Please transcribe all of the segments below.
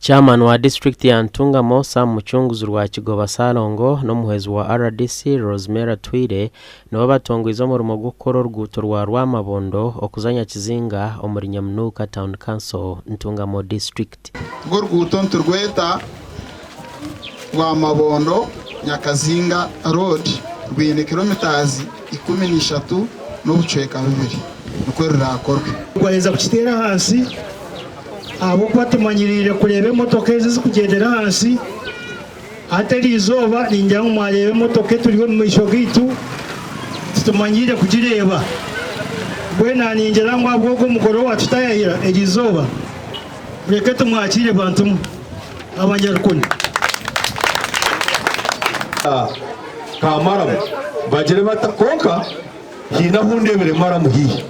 Chairman wa disiturikiti ya Ntungamo, Sam Mucunguzi Rwakigoba Ssalongo n'omuhwezi wa rdc, Rosemary Atwire nibo batongwize omurimo gw'okukora oruguuto rwa Rwamabondo okuza Nyakizinga omuri Nyamunuuka Town Council, Ntungamo District. Orwo oruguuto niturweta Rwamabondo Nyakazinga Road rwine kilometres 13 n'obucweka bubiri nikwo ruraakorwe. Twaheza kukiteera ahansi ahabw'okuba tumanyiriire kureeba emotoka ezi ezirikugyendera ahansi. Hati eri izooba ningira ngu mwareeba emotoka eturi omu maisho gaitu titumanyiire kugireeba. Mbwenu ningira ngu ahabw'ogu omukoro owaatutayayira eri izooba, mureke tumwakiire bantumwe abanyarukoni. Ka maramu bagire bata kwonka haine ahu ndebire maramu haihi.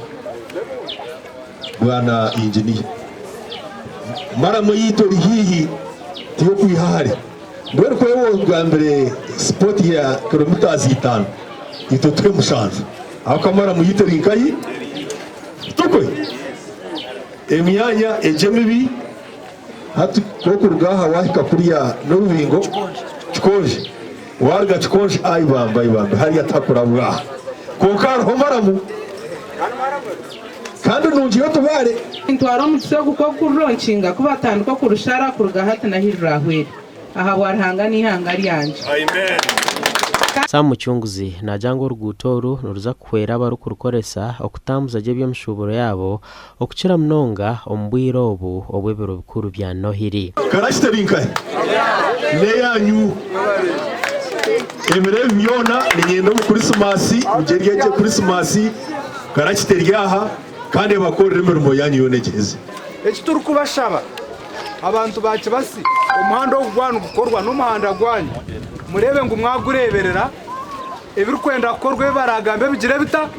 Bwana Inginiya, maramu eyaitu eri haihi tiy'okwiha hare. Mbwenu ku iwe ogambire sipoti ya kilometres itaano, itwe tuhe mushanju ahabw'okuba maramu yaitu eri nkahi? Tukwe emyanya egyo emibi hati ku orikuruga aha waahika kuriya n'orubingo Kikonje, waaruga Kikonje ai bambe ai bambe hariya tihakurabwa aha kwonka hariho maramu. Kandi nungi y'otubaare. Nintwara omugisa ogu kw'okururonkinga ku batandika okurushara kuruga hati n'ahi rurahwere, ahabwa Ruhanga n'eihanga ryangye. Sam Mucunguzi naagira ngu oruguuto oru niruza kuhwera abarikurukoresa okutambuza gye eby'emishuuburo yaabo okukira munonga omu bwire obu obw'ebiro bikuru bya Nohiri. Karakita eri nkahi? N'eyaanyu. Ebiro ebi byona niinyenda omu Krisimaasi mugyerye gye Krisimaasi. Karakita eri aha kandi ebakorere emirimo yaanyu yoona egiheze. Eki turikubashaba abantu ba Kibasi, omuhanda ogu gwaba nigukorwa n'omuhanda gwanyu, mureebe ngu mwagureeberera, ebirikwenda kukorwa ebi baraagambe bigire bita?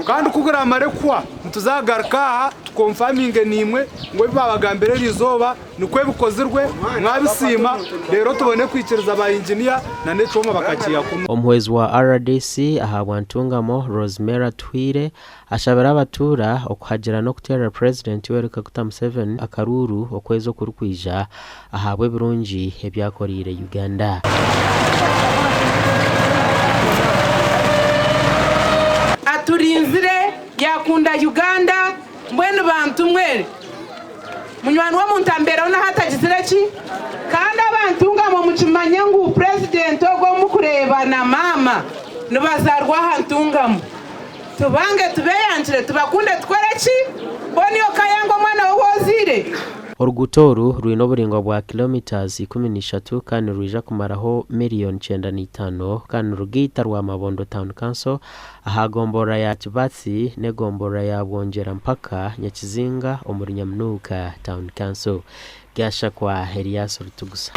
Kandi ku guramare kuhwa nituzagaruka aha tukonfaminge naimwe ngu ebi baabagambira eriizooba Nikwo ebikozirwe, mwabisiima, reero tubone kwikiriza ba inginiya na n'ekyoma bakakiiha kunu. Omuhwezi wa rdc ahabwa Ntungamo, Rosemary Atuhaire ashabire abatuura okuhagira n'okuteerera Purezidenti Yoweri Kaguta Museveni akaruuru okwezi okurikwija ahabw'ebirungi ebi akoreire Uganda. Aturinzire yakunda Uganda mbwenu bantu mwe. Munywani w'omuntu ambeeraho n'ahu atagizire ki? Kandi abantu nga mwe mukimanye ngu purezidenti ogu ou murikureeba na maama nibazaarwa aha ntungamo. Tubange tubeyangire tubakunde tukore ki? Mbwenu iwe okayanga omwana we ou ozaire? Oruguuto oru rwine oburaingwa bwa kilometres 13 kandi nirwija kumaraho miriyoni 95 kandi nirugaita Rwamabondo Town Council Aha gomborora ya Kibatsi n'egomborora ya Bwongyera mpaka Nyakizinga omuri Nyamunuuka Town Council. Gashakwa Elias Rutugusa.